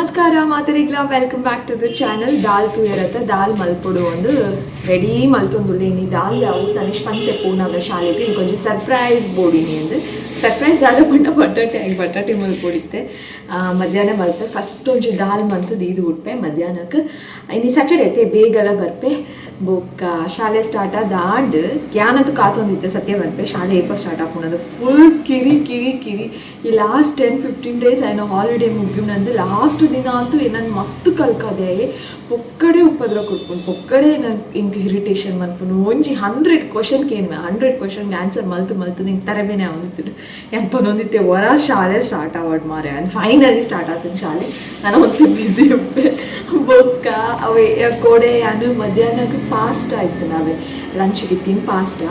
ನಮಸ್ಕಾರ ಮಾತೆರೆಗ್ಲ, welcome back to the channel. Dal ತೂಯರತ್ತ, dal ಮಲ್ಪೊಡು ಒಂದು ರೆಡಿ ಮಲ್ತೊಂದುಲ್ಲೆ. ಇನಿ ದಾಲ್ ಯಾವು. ತನಿಷ್ ಪಂತೆ ಪೂನಾಗ ಶಾಲೆಗೆ ಇಂಕೊಂಜಿ ಸರ್ಪ್ರೈಸ್ ಬೋಡಿನಿ ಅಂದ್. ಸರ್ಪ್ರೈಸ್ ದಾದ ಪಂಡ ಬಟಾಟೆ ಆಗಿ ಬಟಾಟೆ ಮಲ್ಪೊಡಿತ್ತೆ. ಮಧ್ಯಾಹ್ನ ಮಲ್ಪೆ. ಫಸ್ಟ್ ಒಂಜಿ ದಾಲ್ ಮಂತ್ ದೀದು ಉಟ್ಪೆ ಮಧ್ಯಾಹ್ನಕ್ಕೆ. ಇನಿ ಸ್ಯಾಟರ್ಡೆ ಐತೆ, ಬೇಗಲ ಬರ್ಪೆ. ಬೊಕ್ಕ ಶಾಲೆ ಸ್ಟಾರ್ಟ್ ಆದಾಂಡ್ ಯಾನಂತೂ ಕಾತೊಂದಿತ್ತೆ ಸತ್ಯ ಬರ್ಪೆ. ಶಾಲೆ ಏಪ ಸ್ಟಾರ್ಟ್ ಆಪುಂಡು, ಫುಲ್ ಕಿರಿ ಕಿರಿ ಕಿರಿ. ಈ ಲಾಸ್ಟ್ 10-15 ಡೇಸ್ ಆಯ್ನ ಹಾಲಿಡೇ ಮುಗಿಯುನಂದು ಲಾಸ್ಟ್ ದಿನ ಅಂತೂ ನನ್ ಮಸ್ತ್ ಕಲ್ಕದೆ. ಪೊಕ್ಕಡೆ ಉಪದ್ರ ಕೊಡ್ಪುಂಡು, ಪೊಕ್ಕಡೆ ನನ್ ಇಂಕ್ ಇರಿಟೇಷನ್ ಮನ್ಪುಂಡು. ಒಂಜಿ 100 ಕ್ವಶನ್ ಕೇನ್ವೆ, 100 ಕ್ವಶನ್ಗೆ ಆನ್ಸರ್ ಮಲ್ತು ಮಲ್ತು ನಿಂಗೆ ತರಬೇನೆ ಆವೊಂದಿತ್ತು. ಯಾನ್ ಪನೊಂದಿತ್ತೆ, ವರ ಶಾಲೆ ಸ್ಟಾರ್ಟ್ ಆವಡ್ ಮಾರೆ. ಅಂಡ್ ಫೈನಲಿ ಸ್ಟಾರ್ಟ್ ಆತನ ಶಾಲೆ. ನಾನು ಒಂತೆ ಬ್ಯುಸಿ ಉಪ್ಪೆ. ಬೊಕ್ಕ ಅವೇ ಕೋಡೆ ಯಾನು ಮಧ್ಯಾಹ್ನಕ್ಕೆ ಪಾಸ್ಟಾ ಇತ್ತು. ನಾವೇ ಲಂಚ್ಗೆ ತಿನ್ ಪಾಸ್ಟಾ.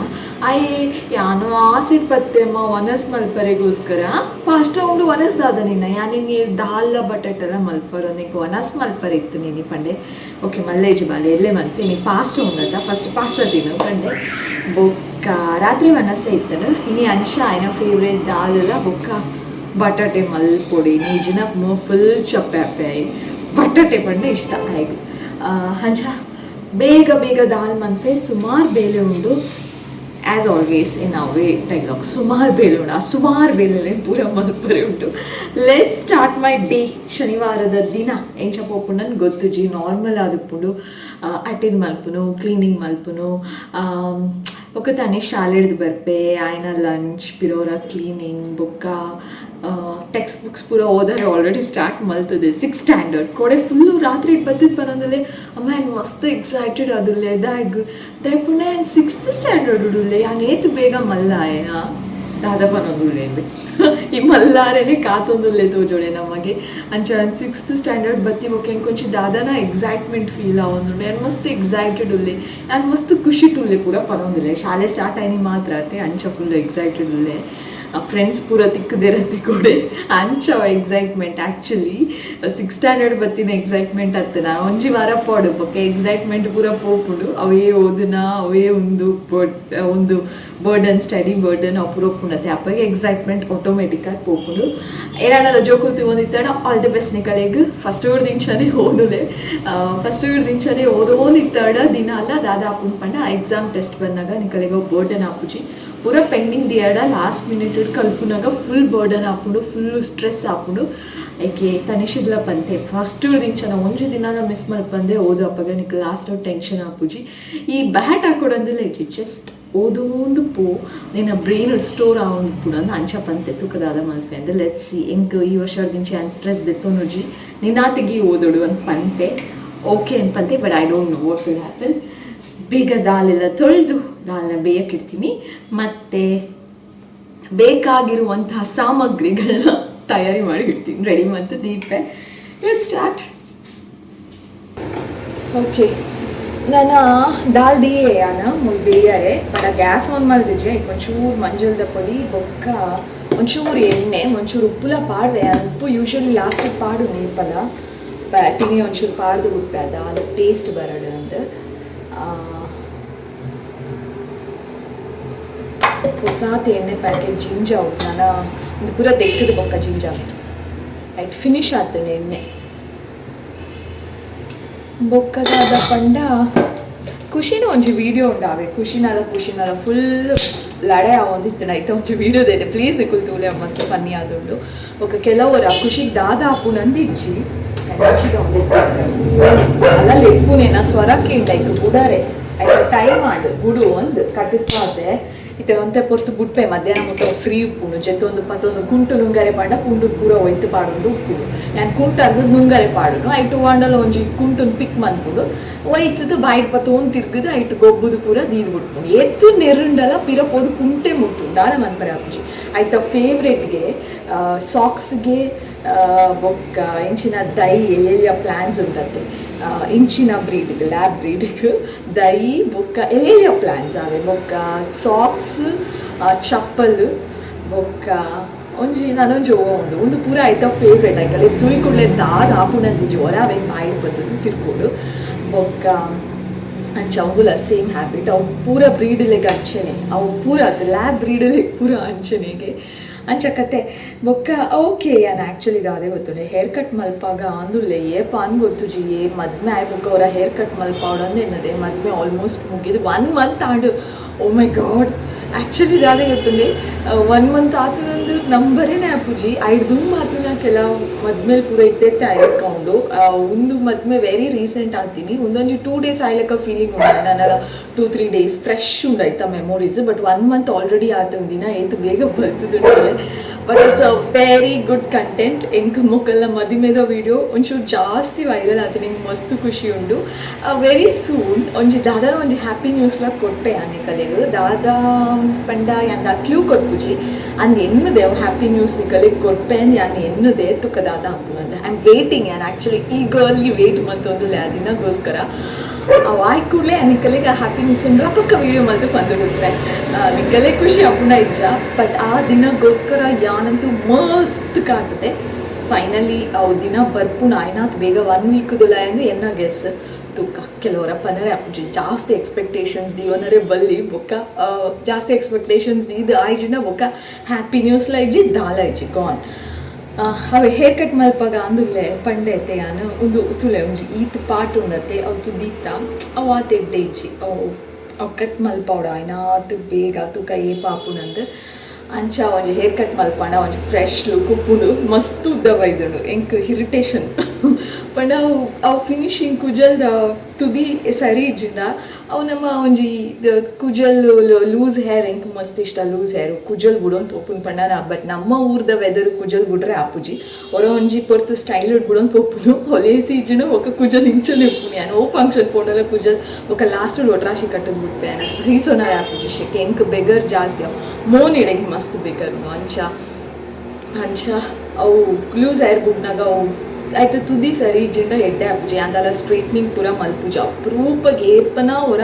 ಆಯೆ ಯಾನು ಆಸಿಡ್ ಪತ್ತೆಮ್ಮ ಒನಸ್ ಮಲ್ಪರೆಗೋಸ್ಕರ. ಪಾಸ್ಟಾ ಉಂಡು, ಒನಸ್ ದಾದ ನಿನ್ನ ಯಾನಿನಿ ದಾಲ್ಲ ಬಟಾಟೆಲ್ಲ ಮಲ್ಪರ, ನಿಂಗೆ ಒನಸ್ ಮಲ್ಪರೆ ಇತ್ತು ನೀನಿ ಪಂಡೆ. ಓಕೆ, ಮಲ್ಲೇಜ್ ಬಾಲೆ ಎಲ್ಲೇ ಮನ್ಫೆ ನೀ ಪಾಸ್ಟಾ ಉಂಡತ್ತ, ಫಸ್ಟ್ ಪಾಸ್ಟಾ ತಿನ್ನು ಪಂಡೆ. ಬೊಕ್ಕ ರಾತ್ರಿ ಒನಸೆ ಇತ್ತನು. ಇನಿ ಅಂಶ ಆಯ್ನ ಫೇವ್ರೇಟ್ ದಾಲೆಲ್ಲ ಬೊಕ್ಕ ಬಟಾಟೆ ಮಲ್ಪೊಡಿ. ನೀಜಿನ ಫುಲ್ ಚಪ್ಪೆ ಅಪ್ಪೆ. ಬಟಾಟೆ ಪಂಡ ಇಷ್ಟ ಆಯ್ತು. ಅಂಚ ಬೇಗ ಬೇಗ ದಾಲ್ ಮನ್ಪೆ. ಸುಮಾರು ಬೇಲೆ ಉಂಡು. ಆ್ಯಸ್ ಆಲ್ವೇಸ್ ಇನ್ ಅವೇ ಡೈಲಾಗ್, ಸುಮಾರು ಬೇಲೆ ಉಂಡು. ಆ ಸುಮಾರು ಬೇಲೆಲೆ ಪೂರ ಮಲ್ಪರೆ ಉಂಟು. Let's start my day. ಶನಿವಾರದ ದಿನ ಎಂಚ ಪೋಪುಂಡು ನನ್ಗೆ ಗೊತ್ತುಜಿ. ನಾರ್ಮಲ್ ಆದುಪ್ಪುಂಡು. ಅಟೆಂಡ್ ಮಲ್ಪುನು, ಕ್ಲೀನಿಂಗ್ ಮಲ್ಪುನು. ಬೊಕ್ಕ ತಾನೇ ಶಾಲೆ ಹಿಡ್ದು ಬರ್ಪೆ, ಆಯ್ನ ಲಂಚ್, ಪಿರೋರ ಕ್ಲೀನಿಂಗ್, ಬೊಕ್ಕ ಟೆಕ್ಸ್ಟ್ ಬುಕ್ಸ್ ಪೂರ ಓದಾರೆ ಆಲ್ರೆಡಿ ಸ್ಟಾರ್ಟ್ ಮಲ್ತದೆ. ಸಿಕ್ಸ್ ಸ್ಟ್ಯಾಂಡರ್ಡ್ ಕೋಡೆ ಫುಲ್ಲು ರಾತ್ರಿ ಬತ್ತಿದ್ ಪನೊಂದುಲ್ಲೆ, ಅಮ್ಮ ಏನು ಮಸ್ತ್ ಎಕ್ಸೈಟೆಡ್ ಆದುಲ್ಲೆ. ದಾಗ್ ದಾಯ್ ಏನು ಸಿಕ್ಸ್ತ್ ಸ್ಟ್ಯಾಂಡರ್ಡ್ ಉಡುಲ್ಲೆ, ಯಾನ್ ಏತು ಬೇಗ ಮಲ್ಲಾಯ ದಾದ ಪನೊಂದುಲ್ಲೆ. ಈ ಮಲ್ಲಾರೇನೆ ಕಾತೊಂದುಲ್ಲೆ ತೋಜೋಳೆ ನಮಗೆ. ಅಂಚ ಸಿಕ್ಸ್ತ್ ಸ್ಟ್ಯಾಂಡರ್ಡ್ ಬತ್ತಿ ಬೊಕ್ಕ ಎಂಕೊಂಚಿ ದಾದನ ಎಕ್ಸೈಟ್ಮೆಂಟ್ ಫೀಲ್ ಆವೊಂದುಂಡು. ಯಾನ್ ಮಸ್ತ್ ಎಕ್ಸೈಟೆಡ್ ಉಲ್ಲೆ, ಯಾನ್ ಮಸ್ತ್ ಖುಷಿಟ್ ಉಲ್ಲೆ ಪೂರ ಪನೊಂದುಲ್ಲೆ. ಶಾಲೆ ಸ್ಟಾರ್ಟ್ ಆಯ್ನಿ ಮಾತ್ರ ಅತ್ತೆ, ಅಂಚ ಫುಲ್ ಎಕ್ಸೈಟೆಡ್ ಉಲ್ಲೆ. ಫ್ರೆಂಡ್ಸ್ ಪೂರ ತಿಕ್ಕದಿರತ್ತೆ ಕೊಡೆ, ಅಂಚ ಎಕ್ಸೈಟ್ಮೆಂಟ್. ಆ್ಯಕ್ಚುಲಿ ಸಿಕ್ಸ್ ಸ್ಟ್ಯಾಂಡರ್ಡ್ ಬತ್ತಿನ ಎಕ್ಸೈಟ್ಮೆಂಟ್ ಅತ್ತನ ಒಂಜಿ ವಾರ ಪೋಡು, ಬೊಕ್ಕ ಎಕ್ಸೈಟ್ಮೆಂಟ್ ಪೂರ ಪೋಪುಂಡು. ಅವೇ ಓದುನ, ಅವೇ ಒಂದು ಬರ್ಡ್ ಒಂದು ಬರ್ಡನ್, ಸ್ಟಡಿ ಬರ್ಡನ್ ಅವು ಪೂರ ಉಪ್ಪುಂಡತ್ತೆ. ಅಪ್ಪಗೆ ಎಕ್ಸೈಟ್ಮೆಂಟ್ ಆಟೋಮೆಟಿಕ್ ಆಗಿ ಪೋಪುಂಡು. ಏನಾಡಲ್ಲ ಜೋಕುಲು ತಿವೊಂದಿತ್ತಾಡ, ಆಲ್ the best ನಿಕಲೆಗ್. ಫಸ್ಟ್ ದಿಂಚನೆ ಓದುಲೆ. ಫಸ್ಟ್ ದಿಂಚನೆ ಓದೋನಿತ್ತಾಡ ದಿನ ಅಲ್ಲ ದಾದ ಆಪುಂಡು ಪಂಡ, ಎಕ್ಸಾಮ್ ಟೆಸ್ಟ್ ಬಂದಾಗ ನಿಕಲೆಗ್ ಬರ್ಡನ್ ಆಪುಜಿ. ಪೂರ ಪೆಂಡಿಂಗ್ ದಿಯಾಡ ಲಾಸ್ಟ್ ಮಿನಿಟ್ ಕಲ್ಪುನಾಗ ಫುಲ್ ಬರ್ಡನ್ ಆಪುಂಡು, ಫುಲ್ ಸ್ಟ್ರೆಸ್ ಆಪುಂಡು. ಏಕೆ ತನಿಷಿಗ್ಲ ಪಂತೆ, ಫಸ್ಟ್ ದಿಂಚನ ಒಂಜಿ ದಿನ ಮಿಸ್ ಮಲ್ಪಂದೆ ಓದು, ಅಪ್ಪಗ ನಿಕ್ ಲಾಸ್ಟ್ ಟೆನ್ಷನ್ ಆಪುಜಿ. ಈ ಬ್ಯಾಟ್ ಹಾಕೊಡಂದಿಲ್ಲ ಇಜ್ಜಿ, ಜಸ್ಟ್ ಓದೊಂದು ಪೋ, ನಿನ್ನ ಬ್ರೈನ್ ಸ್ಟೋರ್ ಆವೊಂದು ಪುಡ ಅಂದ್ ಅಂಚ ಪಂತೆ. ತುಕದಾದ ಮಲ್ಪೆ ಅಂದ್. Let's see. ಎಂಕ್ ಈ ವರ್ಷ ದಿಂಚಿ ಅನ್ ಸ್ಟ್ರೆಸ್ ದೆತ್ತೊನುಜಿ, ನಿನ್ನಾತಿಗಿ ಓದೋಡು ಅಂತ ಪಂತೆ. ಓಕೆ ಅನ್ಪಂತೆ, but I don't know what will happen. ಬೇಗ ದಾಲೆಲ್ಲ ತೊಳೆದು ದಾಲ್ನ ಬೇಯಕ್ಕಿಡ್ತೀನಿ ಮತ್ತು ಬೇಕಾಗಿರುವಂತಹ ಸಾಮಗ್ರಿಗಳನ್ನ ತಯಾರಿ ಮಾಡಿ ಇಡ್ತೀನಿ. ರೆಡಿ ಮತ್ತು ದೀಪೆ. Let's start. Okay, ನಾನು ದಾಲ್ ದಿಯೆ ಯಾನ ಮುಲ್ ಬೇಯರೆ. ಬಟ್ ಗ್ಯಾಸ್ ಆನ್ ಮಲ್ದಿಜೆ. ಒಂಚೂರು ಮಂಜಲ್ದ ಪೊಡಿ, ಬೊಕ್ಕ ಒಂಚೂರು ಎಣ್ಣೆ, ಒಂಚೂರು ಉಪ್ಪುಲ ಪಾಡ್ವೆ. ಉಪ್ಪು ಯೂಶಲಿ ಲಾಸ್ಟಿಗೆ ಪಾಡು ನೇಪದ ಬ್ಯಾಟಿಗೆ ಒಂಚೂರು ಪಾಡ್ದು ಉಪ್ಪೆ, ದಾಲ್ ಟೇಸ್ಟ್ ಬರಡು ಅಂದ್. ಹೊಸಾತ್ ಎಣ್ಣೆ ಪ್ಯಾಕೆಟ್ ಜಿಂಜ ಉಂಟು. ನಾನು ಒಂದು ಪೂರ ತೆಗ್ತದ ಬೊಕ್ಕ ಜಿಂಜ ರೈಟ್ ಫಿನಿಶ್ ಆತಂಡೆ ಎಣ್ಣೆ. ಬೊಕ್ಕದಾದ ಪಂಡ ಖುಷಿನ ಒಂಜಿ ವೀಡಿಯೋ ಉಂಡಾವೆ. ಖುಷಿನಲ್ಲ ಖುಷಿನಲ್ಲ ಫುಲ್ ಲಡೆ ಆವೊಂದಿತ್ತು. ಐತ ಒಂಜಿ ವೀಡಿಯೋ ಇದೆ, ಪ್ಲೀಸ್ ನಿಕುಲು ತೂಲೆ, ಮಸ್ತ್ ಫನ್ನಿ ಆದುಂಡು. ಬೊಕ್ಕ ಕೆಲವರು ಆ ಖುಷಿಗೆ ದಾದ ಆಪುನಂದಿಜ್ಜಿ ಅಲ್ಲ ಲೆಪ್ಪುನೇನ ಸ್ವರ ಕೇಂಡ ಐಕ್ ಬುಡರೆ. ಐತ ಟೈಮ್ ಆಂಡ್, ಬುಡು ಒಂದ್ ಕಟ್ಟಿದ್. ಇತ್ತೆ ಒಂತೆ ಪೊರ್ತು ಬುಡ್ಪೆ, ಮಧ್ಯಾಹ್ನ ಮುಟ್ಟ ಫ್ರೀ ಉಪ್ಪುಂಡು. ಜೆತ್ತೊಂದು ಪತ್ತೊಂದು ಕುಂಟು ನುಂಗರೆ ಪಾಂಡ ಕುಂಡು ಪೂರ ಒಯ್ತು ಪಾಡೊಂದು ಉಪ್ಪುಂಡು. ಯಾನ್ ಕುಂಟು ಅರ್ದು ನುಂಗರೆ ಪಾಡುನು. ಐಟು ವಾಂಡಲ ಒಂಜಿ ಕುಂಟುನ್ ಪಿಕ್ ಮನ್ಪುಂಡು, ಒಯ್ತದು ಬಾಯಿಡ್ ಪತ್ತೊಂದು ತಿರ್ಗುದು, ಐಟು ಗೊಬ್ಬುದು ಪೂರ ದೀದ್ ಬಿಡ್ಪುಂಡು. ಎತ್ತು ನೆರುಂಡಲ ಪಿರ ಪೋದು ಕುಂಟೆ ಮುಟ್ಟುಂಡು. ದಾಲ ಮನ್ಪರೆ ಆಪುಜಿ. ಐತ ಫೇವ್ರೇಟ್ಗೆ ಸಾಕ್ಸ್ಗೆ ಬೊಕ್ಕ ಇಂಚಿನ ದೈ ಎಲ್ಲೆಲ್ಲಿಯ ಪ್ಲಾನ್ಸ್ ಉಂಟತ್ತೆ. ಇಂಚಿನ ಬ್ರೀಡ್ಗೆ, ಲ್ಯಾಬ್ ಬ್ರೀಡ್ಗೆ ದೈ ಬೊಕ್ಕ ಎಲ್ಲೆಲ್ಲಿಯ ಪ್ಲಾನ್ಸ್ ಆವೆ. ಬೊಕ್ಕ ಸಾಕ್ಸ್, ಚಪ್ಪಲ್, ಬೊಕ್ಕ ಒಂಜಿ ನನೊಂಜಿ ಓ ಉಂಡು. ಒಂದು ಪೂರ ಐತ ಫೇವ್ರೇಟ್. ಐಕಲೆ ತುಯ್ ಕೂಡ್ಲೆ ದಾದ ಆಪುನಂದಿಜ್ಜಿ, ಒರ ಅವೆನ್ ಬಾಯಿಡ್ ಬತ್ತದು ತಿರ್ಕೊಡು. ಬೊಕ್ಕ ಅಂಚ ಅವುಲ ಸೇಮ್ ಹ್ಯಾಬಿಟ್. ಅವು ಪೂರ ಬ್ರೀಡ್ಲೆಗ್ ಅಂಚನೆ. ಅವು ಪೂರ ಲ್ಯಾಬ್ ಬ್ರೀಡ್ಲೆಗ್ ಪೂರ ಅಂಚನೆಗೆ. ಅಂಚ ಕತೆ ಬೊಕ್ಕ ಓಕೆ. ಯಾನ್ ಆ್ಯಕ್ಚುಲಿ ದಾದೆ ಗೊತ್ತುಂಡೆ, ಹೇರ್ ಕಟ್ ಮಲ್ಪಾಗ ಆಂದುಲ್ಲೆ ಏಪ ಅಂದ್ ಗೊತ್ತುಜಿ. ಏ ಮದ್ಮೆ ಆಯ್ ಬೊಕ್ಕ ಅವರ ಹೇರ್ ಕಟ್ ಮಲ್ಪಾವಡಂದು ಎನ್ನದೆ. ಮದ್ಮೆ ಆಲ್ಮೋಸ್ಟ್ ಮುಗಿದು ಒನ್ ಮಂತ್ ಆಂಡ್. ಓ ಮೈ ಗಾಡ್, ಆ್ಯಕ್ಚುಲಿ ದಾದೆ ಗೊತ್ತುಂಡೆ, ಒನ್ ಮಂತ್ ಆತುನೊಂದು ನಂಬರೇನೆ ಆಪುಜಿ. ಐಡ್ ದುಂಬು ಆತುನ ಕೆಲವು ಮದ್ಮೆಲ್ ಪೂರ ಇತ್ತೆತ್ತೆ ಆಯ್ಲೆಕ್ಕ ಉಂಡು. ಉಂದು ಮದ್ಮೆ ವೆರಿ ರೀಸೆಂಟ್ ಆತೀನಿ. ಉಂದೊಂಜಿ 2 ಡೇಸ್ ಆಯ್ಲೆಕ್ಕ ಫೀಲಿಂಗ್ ಉಂಡು. ನನಲ 2-3 ಡೇಸ್ ಫ್ರೆಶ್ ಉಂಡು ಐತ memories. But one month already ಆತುಂಡು. ದಿನ ಏತ್ ಬೇಗ ಬರ್ತದೆ. But it's a very good content. ಎಂಕ್ ಮೊಕಲ್ನ ಮದಿಮೆದ ವಿಡಿಯೋ ಒಂಚೂರು ಜಾಸ್ತಿ ವೈರಲ್ ಆತು, ನಿಂಗೆ ಮಸ್ತ್ ಖುಷಿ ಉಂಡು. ವೆರಿ ಸೂನ್ ಒಂಜಿ ದಾದಾ ಒಂಜಿ ಹ್ಯಾಪಿ ನ್ಯೂಸ್ಲ ಕೊರ್ಪೆ ನಿಕಲೆಗ್. ದಾದಾ ಪಂಡ ಯಾನ್ ಕ್ಲೂ ಕೊರ್ಪುಜಿ ಅಂದ್ ಎನ್ನುದೆ. ಅವು ಹ್ಯಾಪಿ ನ್ಯೂಸ್ ನಿಕಲೆಗ್ ಕೊರ್ಪೆ ಅಂದ್ ಯಾನ್ ಎನ್ನುದೆ. ತುಕ ದಾದಾ ಆಪುನಂದ್. I am waiting. ಯಾನ್ ಆ್ಯಕ್ಚುಲಿ ಈಗರ್ಲಿ ವೇಟ್ ಮಂತೊಂದುಲ್ಲೆ ಆ ದಿನಗೋಸ್ಕರ. ಅವು ಆಯ್ ಕೂಡಲೇ ನಿಕಲೆಗ್ ಆ ಹ್ಯಾಪಿ ನ್ಯೂಸ್ ರಪಕ್ಕ ವೀಡಿಯೋ ಮಲ್ತು ಬಂದು ಬಿಟ್ರೆ ನಿಕಲೆ ಖುಷಿ ಆಪುನ ಇಜ್ಜ. ಬಟ್ ಆ ದಿನಗೋಸ್ಕರ ಯಾನಂತೂ ಮಸ್ತ್ ಕಾತದೆ. ಫೈನಲಿ ಅವು ದಿನ ಬರ್ಪುಣ ಆಯ್ನಾತ್ ಬೇಗ ಒನ್ ವೀಕ್ದುಲ ಎಂದು ಎನ್ನ ಗೆಸ್. ತುಕ್ಕ ಕೆಲವರ ಪನರೆ ಆಪುಜಿ. ಜಾಸ್ತಿ ಎಕ್ಸ್ಪೆಕ್ಟೇಷನ್ಸ್ ದೀವನರೆ ಬಲ್ಲಿ. ಬೊಕ್ಕ ಜಾಸ್ತಿ ಎಕ್ಸ್ಪೆಕ್ಟೇಷನ್ಸ್ ದೀದ್ ಆಯ್ಜಿನ ಬೊಕ್ಕ ಹ್ಯಾಪಿ ನ್ಯೂಸ್ಲ ಇಜ್ಜಿ, ದಾಲ ಇಜ್ಜಿ, ಗಾನ್. ಅವೇ ಹೇರ್ ಕಟ್ ಮಲ್ಪಾಗ ಅಂದುಲ್ಲೆ ಪಂಡೆ ಐತೆ ಯಾನು. ಒಂದು ತುಲೆ ಒಂಜಿ ಈತ್ ಪಾಟ್ ಉಂಡತೆ, ಅವು ತುದೀತ ಅವು ಆತ್ ಎಡ್ಡೆ ಇಜ್ಜಿ. ಅವು ಅವು ಕಟ್ ಮಲ್ಪಾವಡ ಆಯ್ನಾತ್ ಬೇಗ, ತುಕ ಏಪ ಆಪುನಂದ್. ಅಂಚ ಒಂಜಿ ಹೇರ್ ಕಟ್ ಮಲ್ಪಾಂಡ ಒಂಜಿ ಫ್ರೆಶ್ ಲುಕ್ ಉಪ್ಪುಂಡು. ಮಸ್ತ್ ಉದ್ದ ಬೈದುಂಡು. ಎಂಕ್ ಇರಿಟೇಷನ್ ಪಂಡ ಅವು ಅವು ಫಿನಿಶಿಂಗ್ ಕುಜಲ್ದ ತುದಿ ಸರಿ ಇಜ್ಜಿಂಡ ಅವು ನಮ್ಮ ಒಂಜಿ ಕುಜಲ್ ಲೂಸ್ ಹೇರ್. ಎಂಕ್ ಮಸ್ತ್ ಇಷ್ಟ ಲೂಸ್ ಹೇರ್. ಕುಜಲ್ ಬುಡೊಂದು ಪೋಪುನ್ ಪಂಡ, ಬಟ್ ನಮ್ಮ ಊರ್ದ ವೆದರ್ ಕುಜಲ್ ಬುಡ್ರೆ ಆಪುಜಿ. ಒರ ಒಂಜಿ ಪೊರ್ತು ಸ್ಟೈಲ್ ಬುಡೊಂದು ಪೋಪುನು. ಹೊಲೇಸಿ ಇಜ್ಜಿಂಡ ಬೊಕ್ಕ ಕುಜಲ್ ಇಂಚನೆ ಉಪ್ಪುನು. ಯಾನ್ ಓ ಫಂಕ್ಷನ್ ಪೋಂಡಲ ಕುಜಲ್ ಬೊಕ್ಕ ಲಾಸ್ಟ್ ಒಟ್ರಾಶಿ ಕಟ್ಟದ್ ಬಿಡ್ಪೆ. ಯಾನ್ ಸಹಿಸೋನಾರೆ ಆಪುಜಿ. ಶೆಕೆ ಎಂಕ್ ಬೆಗರ್ ಜಾಸ್ತಿ ಅವು ಮೋನಿಡ್ ಎಂಕ್ ಮಸ್ತ್ ಬೆಗರ್. ಅಂಚ ಅಂಚ ಅವು ಲೂಸ್ ಹೇರ್ ಬುಡ್ನಾಗ ಅವು ಆಯ್ತು ತುದಿ ಸರಿ ಇಜ್ಜಿಂಡ ಎಡ್ಡೆ ಆಪುಜಿ. ಅಂದಲ ಸ್ಟ್ರೈಟ್ನಿಂಗ್ ಪೂರ ಮಲ್ಪುಜಿ. ಅಪ್ರೂಪಗ್ ಏಪನ ಒರ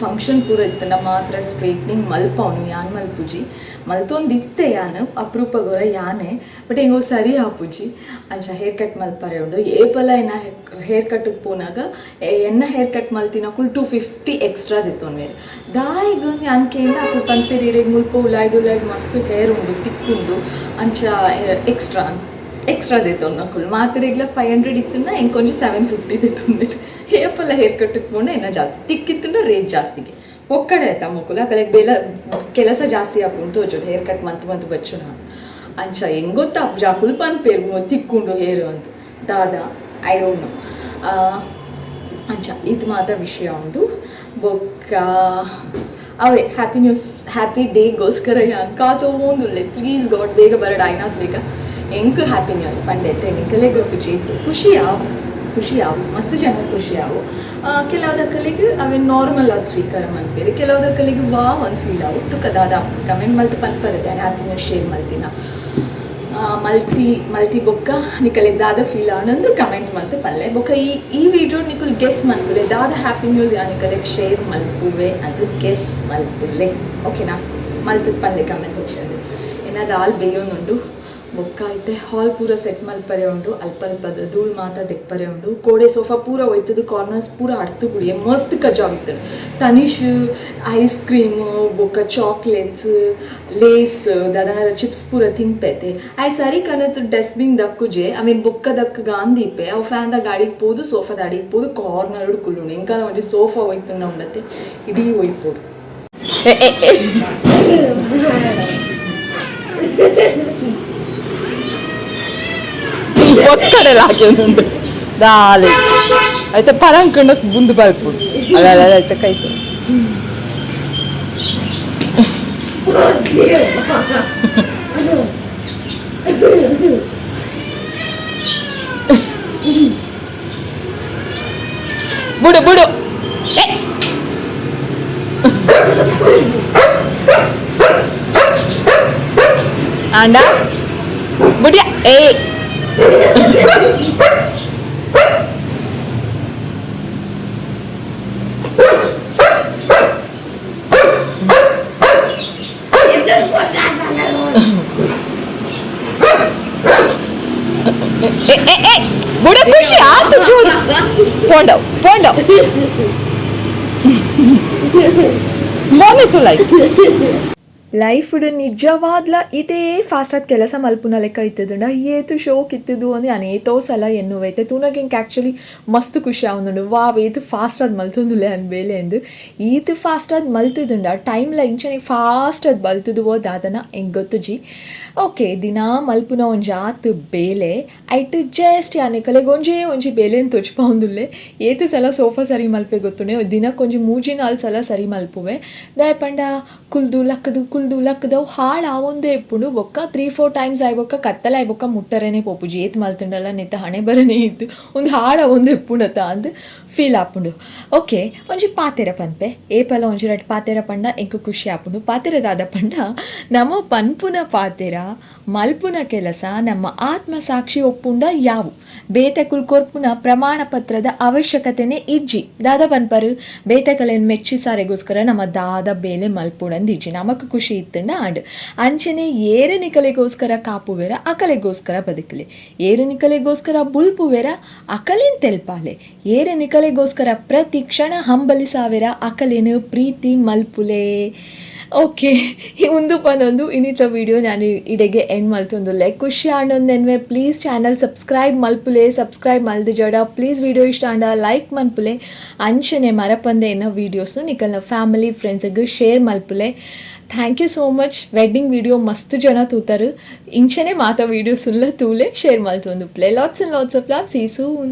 ಫಂಕ್ಷನ್ ಪೂರ ಇತ್ತಂಡ ಮಾತ್ರ ಸ್ಟ್ರೈಟ್ನಿಂಗ್ ಮಲ್ಪವನು. ಯಾನ್ ಮಲ್ಪುಜಿ, ಮಲ್ತೊಂದಿತ್ತೆ ಯಾನ್ ಅಪ್ರೂಪಗ್ ಒರ ಯಾನೆ. ಬಟ್ ಹೆಂಗೋ ಸರಿ ಆಪುಜಿ. ಅಂಚ ಹೇರ್ ಕಟ್ ಮಲ್ಪರೆ ಉಂಡು. ಏಪಲ ಎನ್ನ ಹೇರ್ ಕಟ್ಗೆ ಪೋನಾಗ ಎನ್ನ ಹೇರ್ ಕಟ್ ಮಲ್ತಿನಕುಲು 250 ಎಕ್ಸ್ಟ್ರಾ ದೆತ್ತೊನ್ವೆರ್. ದಾಯಿಗ್ ಯಾನ್ ಕೇಂಡ ಅಕುಲು ಪನ್ಪೆರ್, ಇರೆಗ್ ಮುಲ್ಪ ಉಲಾಯ್ಡ್ ಉಲಾಯ್ಡ್ ಮಸ್ತ್ ಹೇರ್ ಉಂಡು, ತಿಕ್ಕುಂಡು, ಅಂಚ ಎಕ್ಸ್ಟ್ರಾ ಎಕ್ಸ್ಟ್ರಾ ದೆತ್ತೊನ್ನಕುಲು. ಮಾತೆರೆಗ್ಲ 500 ಇತ್ತಂಡ ಎಂಕೊಂಜಿ 750 ದೆತ್ತೊಂದಿರು. ಏಪಲ ಹೇರ್ ಕಟ್ ಪೋಂಡ ಎನ್ನ ಜಾಸ್ತಿ ತಿಕ್ಕಿತ್ತಂಡ ರೇಟ್ ಜಾಸ್ತಿಗೆ ಒಕ್ಕಡೆ ಆಯ್ತಾ ಮೊಕುಲು. ಅಕಲೆಗ್ ಬೇಲ ಕೆಲಸ ಜಾಸ್ತಿ ಆಪುಂಡು ತೋಜುಡು. ಹೇರ್ ಕಟ್ ಮಂತ್ ಮಂತ್ ಬಚ್ಚು ನಾನು. ಅಂಚ ಹೆಂಗ್ ಗೊತ್ತಾ ಅಕುಲು ಪನ್ಪೇರು ತಿಕ್ಕುಂಡು ಹೇರು ಅಂತ. ದಾದಾ I don't know. ಅಂಚ ಇದು ಮಾತ ವಿಷಯ ಉಂಡು. ಬೊಕ್ಕ ಅವೇ ಹ್ಯಾಪಿ ನ್ಯೂಸ್, ಹ್ಯಾಪಿ ಡೇಗೋಸ್ಕರ ಯಾನ್ ಕಾತೊಂದುಲ್ಲೆ. ಪ್ಲೀಸ್ ಗಾಡ್, ಬೇಗ ಬರಡ, ಆಯ್ನಾತ್ ಬೇಗ ಎಂಕ್ ಹ್ಯಾಪಿ ನ್ಯೂಸ್ ಪಂಡೆತ್ತೆ. ನಿಕಲೆ ಗೊತ್ತುಜಿ ಇತ್ತು. ಖುಷಿ ಆವು, ಖುಷಿ ಆವು, ಮಸ್ತ್ ಜನ ಖುಷಿ ಆವು. ಕೆಲವುದಕ್ಕಲಿಗೆ ಅವೆ ನಾರ್ಮಲ್ ಆದ್ ಸ್ವೀಕಾರ ಮನ್ಪೇರು, ಕೆಲವುದಕ್ಕಲಿಗೆ ವಾ ಒಂದು ಫೀಲ್ ಆವು. ತುಕ ದಾದ ಕಮೆಂಟ್ ಮಲ್ತ್ ಪನ್ಪರುತ್ತೆ. ಹ್ಯಾಪಿ ನ್ಯೂಸ್ ಶೇರ್ ಮಲ್ತಿನ ಮಲ್ತಿ ಮಲ್ತಿ ಬೊಕ್ಕ ನಿಕಲೆಗ್ ದಾದ ಫೀಲ್ ಆನಂದ್ ಕಮೆಂಟ್ ಮಲ್ತ್ ಪಲ್ಲೆ. ಬೊಕ್ಕ ಈ ಈ ವಿಡಿಯೋ ನಿಕುಲ್ ಗೆಸ್ ಮನ್ಪುಲೆ, ದಾದ ಹ್ಯಾಪಿ ನ್ಯೂಸ್ ಯಾ ನಿಕಲೆಗ್ ಶೇರ್ ಮಲ್ಪುವೆ ಅದು ಗೆಸ್ ಮಲ್ಪುಲೆ, ಓಕೆನಾ? ಮಲ್ತ್ ಪಲ್ಲೆ ಕಮೆಂಟ್ ಸೆಕ್ಷನ್. ಏನಾದ ದಾಲ್ ಬೇಯೋನುಂಡು. ಬೊಕ್ಕ ಐತೆ ಹಾಲ್ ಪೂರ ಸೆಟ್ ಮಲ್ಪರೆ ಉಂಡು. ಅಲ್ಪ ಅಲ್ಪದ ಧೂಳ್ ಮಾತ ದೆಪ್ಪರೆ ಉಂಡು. ಕೋಡೆ ಸೋಫಾ ಪೂರ ಒಯ್ತದು ಕಾರ್ನರ್ಸ್ ಪೂರ ಅಡ್ತು ಬುಡಿಯೆ. ಮಸ್ತ್ ಕಜಾವಿತ್ತು. ತನಿಷ್ ಐಸ್ ಕ್ರೀಮ್ ಬೊಕ್ಕ ಚಾಕ್ಲೇಟ್ಸ್, ಲೇಸ್, ದಾದನಾಲ ಚಿಪ್ಸ್ ಪೂರ ತಿನ್ಪೆತೆ. ಆಯ್ ಸರಿ ಕನತ್ ಡಸ್ಟ್ಬಿನ್ ದಕ್ಕುಜೆ. I mean ಬೊಕ್ಕ ದಕ್ಕ ಗಾಂದೀಪೆ. ಅವು ಫ್ಯಾನ್ದ ಗಾಡಿಗೆ ಪೋದು, ಸೋಫಾದ ಅಡಿಗೆ ಪೋದು ಕಾರ್ನರ್ ಕುಲ್ಲುಂಡು. ಎಂಕಾಲ ಒಂಜಿ ಸೋಫಾ ಒಯ್ತುಂಡ ಉಂಡತೆ ಇಡೀ ಒಯ್ಪೋಡು. ಏ, ಏ, ಏ. ಒಕ್ಕಡೆಲ್ಲ ಹಾಕಿ ದಾಲೆ ಐತೆ ಪರಂಕಂಡ ಬುಂದು ಬಲ್ಪುಡು ಅಲ್ಲ ಅಲ್ಲ ಐತೆ ಕೈತು. ಬುಡು ಬುಡು. ಏ ಆಂಡ ಬುಡಿಯ ಏ. ಏ ಏ ಏ ಬುಡ. ಖುಷಿ ಆತು ಜೂನ್. ಪೋಂಡವ್ ಪೋಂಡವ್ ಮೋನೆ ತುಲೈ. ಲೈಫ್ಡ್ ನಿಜವಾದ್ಲ ಇದೇ ಫಾಸ್ಟ್ ಆದ್ ಕೆಲಸ ಮಲ್ಪುನ ಲೆಕ್ಕ ಇತ್ತುಂಡ ಏತ್ ಶೋಕ್ ಇತ್ತದು ಅಂದ್ ಯಾನ್ ಏತೋ ಸಲ ಎನ್ನುವೆ. ಇತ್ತೆ ತೂನಗ ಎಂಕ್ ಆಕ್ಚುಲಿ ಮಸ್ತ್ ಖುಷಿ ಆವೊಂದುಂಡು, ವಾವ್, ಏತ್ ಫಾಸ್ಟ್ ಆದ್ ಮಲ್ತೊಂದುಲ್ಲೆ ಅಂದ್ ಬೇಲೆ ಅಂದ್. ಈತ್ ಫಾಸ್ಟ್ ಆದ್ ಮಲ್ತುದುಂಡ ಟೈಮ್ಲ ಇಂಚನೆ ಫಾಸ್ಟ್ ಆದ್ ಬಲ್ತುದುವೋ ದಾದನ ಎಂಕ್ ಗೊತ್ತುಜಿ. ಓಕೆ, ದಿನಾ ಮಲ್ಪುನ ಒಂಜಾತ್ ಬೇಲೆ ಐಟ್ ಜಸ್ಟ್ ಯಾನ್ ನಿಕಲೆಗ್ ಒಂಜೇ ಒಂಜಿ ಬೇಲೆನ್ ತೋಜ್ಪಾವೊಂದುಲ್ಲೆ. ಏತ್ ಸಲ ಸೋಫಾ ಸರಿ ಮಲ್ಪೆ ಗೊತ್ತುಂಡೆ? ದಿನಕ್ಕೊಂಜಿ ಮೂಜಿ ನಾಲ್ ಸಲ ಸರಿ ಮಲ್ಪುವೆ. ದಾಯೆ ಪಂಡ ಕುಲ್ದು ಲಕ್ಕದು ಕುಲ್ದು ಲಕ್ಕದು ಅವು ಹಾಳಾವೊಂದೇ ಇಪ್ಪುಂಡು. ಬೊಕ್ಕ ತ್ರೀ ಫೋರ್ ಟೈಮ್ಸ್ ಆಯಿ ಬೊಕ್ಕ, ಕತ್ತಲೆ ಆಯಿ ಬೊಕ್ಕ ಮುಟ್ಟರೆನೇ ಪೋಪುಜಿ. ಏತ್ ಮಲ್ತುಂಡಲ ನೆತ್ತ ಹಣೆ ಬರನೇ ಇತ್ತು, ಉಂದು ಹಾಳಾವೊಂದು ಇಪ್ಪುಂಡತ ಅಂದ್ ಫೀಲ್ ಆಪುಂಡು. ಓಕೆ, ಒಂಜಿ ಪಾತೆರ ಪನ್ಪೆ. ಏಪಲ ಒಂಜಿ ರಡ್ಡ್ ಪಾತೆರ ಪಂಡ ಎಂಕ್ ಖುಷಿ ಆಪುಂಡು. ಪಾತೆರ ದಾದ ಪಂಡ, ನಮ ಪನ್ಪುನ ಪಾತೆರ, ಮಲ್ಪುನ ಕೆಲಸ ನಮ್ಮ ಆತ್ಮ ಸಾಕ್ಷಿ ಒಪ್ಪುಂಡ ಯಾವು, ಬೇತೆಕುಲ್ ಕೊರ್ಪುನ ಪ್ರಮಾಣ ಪತ್ರದ ಅವಶ್ಯಕತೆನೇ ಇಜ್ಜಿ. ದಾದ ಪನ್ಪರು? ಬೇತೆಕಲೆನ್ ಮೆಚ್ಚಿಸಾರೆಗೋಸ್ಕರ ನಮ್ಮ ದಾದ ಬೇಲೆ ಮಲ್ಪುಡಂದಿಜ್ಜಿ, ನಮಕ್ ಖುಷಿ ಇತ್ತುಂಡ ಆಂಡ್. ಅಂಚನೆ ಏರೆ ನಿಕಲೆಗೋಸ್ಕರ ಕಾಪುವೆರ ಅಕಲೆಗೋಸ್ಕರ ಬದುಕಲೆ, ಏರೆ ನಿಕಲೆಗೋಸ್ಕರ ಬುಲ್ಪುವೆರ ಅಕಲೆನ್ ತೆಲ್ಪಾಲೆ, ಏರೆ ನಿಕಲೆಗೋಸ್ಕರ ಪ್ರತಿ ಕ್ಷಣ ಹಂಬಲಿಸಾವೆರ ಅಕಲೆನ್ ಪ್ರೀತಿ ಮಲ್ಪುಲೆ. ಓಕೆ, ಉಂದು ಪನೊಂದು ಇನ್ನಿತ ವಿಡಿಯೋ ನಾನು ಇಡೆಗೆ ಎಂಡ್ ಮಲ್ತೊಂದುಲ್ಲೆ. ಖುಷಿ ಆಂಡೊಂದೆನ್ವೆ ಪ್ಲೀಸ್ ಚಾನಲ್ ಸಬ್ಸ್ಕ್ರೈಬ್ ಮಲ್ಪುಲೆ. ಸಬ್ಸ್ಕ್ರೈಬ್ ಮಲ್ದು ಜಡ ಪ್ಲೀಸ್. ವಿಡಿಯೋ ಇಷ್ಟ ಆಂಡ ಲೈಕ್ ಮನ್ಪುಲೆ. ಅಂಚನೆ ಮರಪಂದೆ ಎನ್ನ ವೀಡಿಯೋಸ್ನು ನಿಕಲ್ನ ಫ್ಯಾಮಿಲಿ ಫ್ರೆಂಡ್ಸ್ಗೆ ಶೇರ್ ಮಲ್ಪುಲೆ. Thank you so much. Wedding video ಮಸ್ತ್ ಜನ ತೂತಾರು. ಇಂಚನೆ ಮಾತ ವೀಡಿಯೋಸ್ ಉಲ್ಲ ತೂಲೆ, share ಮಲ್ತೊಂದುಪ್ಪುಲೆ. Lots and lots of love. See soon.